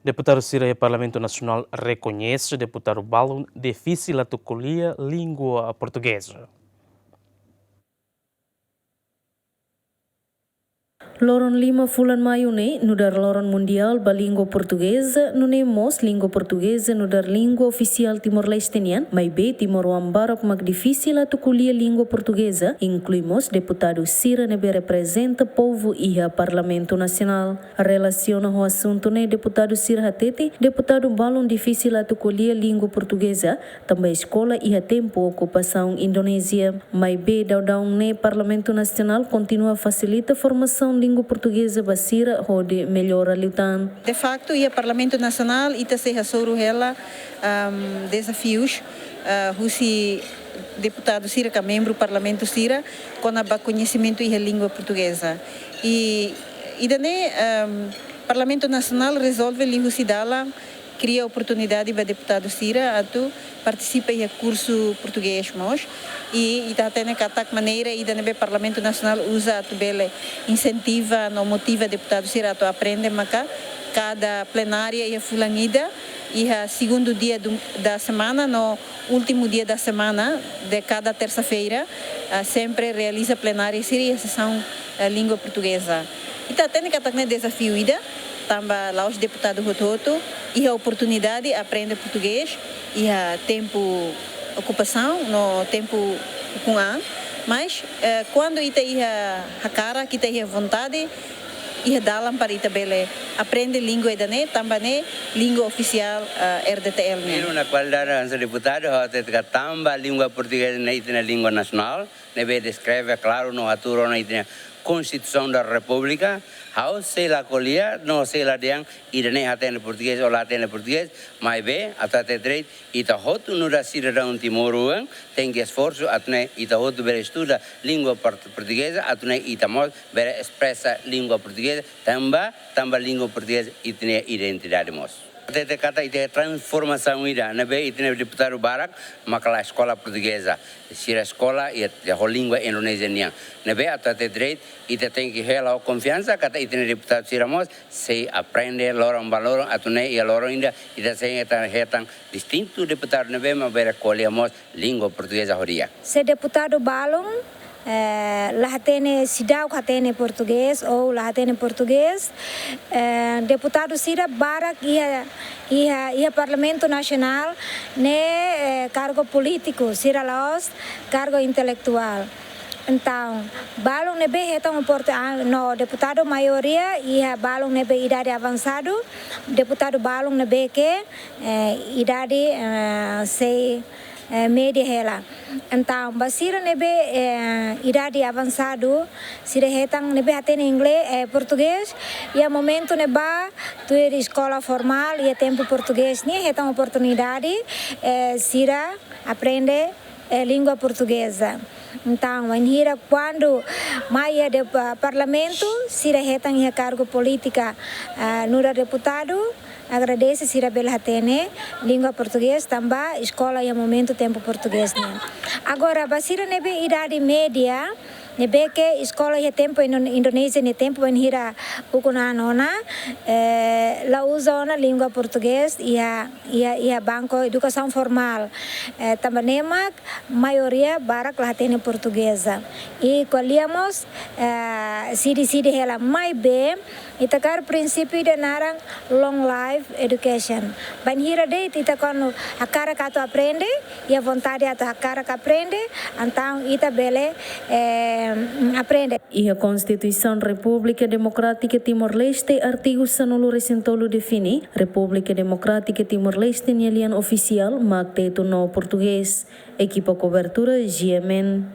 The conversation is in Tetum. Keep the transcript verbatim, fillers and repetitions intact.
Deputadu sira iha Parlamentu Nasionál rekoñese deputadu balun difisil atu ko'alia língua portugeza. Loron lima fulan Maiu ne'e nu'udar loron mundiál ba língua portugeza, nune'e mós língua portugeza nu'udar língua ofisiál Timor-Leste nian, maibé timoroan barak mak difisil atu ko'alia língua portugeza, inklui mós deputadu sira ne'ebé reprezenta povu iha Parlamentu Nasionál. Relasiona ho asuntu ne'e, deputadu sira hatete, deputadu balun difisil atu ko'alia língua portugeza, tanba eskola iha tempu okupasaun Indonézia. Maibé daudaun ne'e Parlamentu Nasionál kontinua fasilita formasaun língua portugeza ba sira hodi mellora liután. De facto, iha Parlamentu Nasionál ita sei hasoru hela, ahm, dezafius, ah, husi deputadu sira ka membru Parlamentu sira kona-ba koñesimentu iha língua portugeza. I ida-ne'e, ahm, Parlamentu Nasionál rezolve liuhusi dalan kria oportunidade ba deputadu sira atu partisipa iha kursu portugés mós. I ita hatene katak maneira ida ne'ebé Parlamentu Nasionál uza atu bele insentiva no motiva deputadu sira atu aprende maka kada plenária iha fulan ida, iha segundu dia do, da semana no últimu dia da semana de kada tersa-feira, ah, sempre realiza plenária sira iha sesaun, ah, língua portugeza. Ita hatene katak ne'e dezafiu ida, tanba la'ós deputadu hotu-hotu iha oportunidade aprende portugés iha tempu okupasaun no tempu ukun an. Mas, eh, kuandu ita iha hakarak, ita iha vontade, iha dalan para ita bele aprende língua ida-ne'e, tanba ne'e língua ofisiál, eh, R D T L nian. Primeiru, na kualidade hanesan deputadu, ha'u hatete katak tanba língua portugeza ne'e ita-nia língua nasionál, ne'ebé deskreve klaru no hatuur ona ita-nia Konstituisaun da Repúblika, ha'u sei la ko'alia no sei la dehan ida-ne'e hatene portugés ou la hatene portugés, maibé atu hatete de'it, ita hotu nu'udar sidadaun timoroan tenke esforsu atu nune'e ita hotu bele estuda língua port-, portugeza, atu nune'e ita mós bele espresa língua portugeza, tanba, tanba língua portugeza ita-nia identidade mós. Hatete katak ita transformasaun ida, ne'ebé ita-nia deputadu barak maka la eskola portugeza, sira eskola iha, iha ho língua Indonézia nian. Ne'ebé atu hatete de'it, ita tenke hela ho konfiansa katak ita-nia deputadu sira mós sei aprende loron ba loron, atu nune'e iha loron ida ita sei hetan, hetan distintu deputadu ne'ebé mak bele ko'alia mós língua portugeza ho di'ak. Se deputadu balun, eh, la hatene, seidauk hatene portugés ou la hatene portugés, eh, deputadu sira barak iha, iha, iha Parlamentu Nasionál ne'e, eh, kargu polítiku, sira la'ós kargu intelektuál. Entaun, balun ne'ebé hetan oportu-, ah, no deputadu maioria iha balun ne'ebé idade avansadu, deputadu balun ne'ebé ke, eh, idade, eh, sei, eh, média hela. Entaun, ba sira ne'ebé, eh, idade avansadu, sira hetan ne'ebé hatene inglés, eh, portugés, iha momentu ne'ebá tuir eskola formál, iha tempu portugés nian, hetan oportunidade, eh, sira aprende, eh, língua portugeza. Entaun, wainhira kuandu mai iha de, ah, parlamentu, sira hetan iha kargu polítika, ah, nu'udar deputadu, agradese sira bele hatene língua portugés, tanba eskola iha momentu tempu portugés nian. Agora, ba sira ne'ebé idade média, ne'ebé ke eskola iha tempu Indo-, Indonézia nia tempu, wainhira ukun an ona, eh, la uza ona língua portugés iha, iha, iha banku edukasaun formál. Eh, tanba ne'e mak maioria barak la hatene portugeza. I ko'alia mós, eh, sidi-sidi hela, maibé ita hakarak prinsípiu ida naran long life education. Bainhira de'it ita kuandu hakarak atu aprende, iha vontade atu hakarak aprende, entaun ita bele, eh, aprende. Iha Konstituisaun Repúblika Demokrátika Timor-Leste, artigu sanulu-resin-tolu define, Repúblika Demokrátika Timor-Leste nia lian ofisiál mak tetun no portugés. Ekipa kobertura, G M N.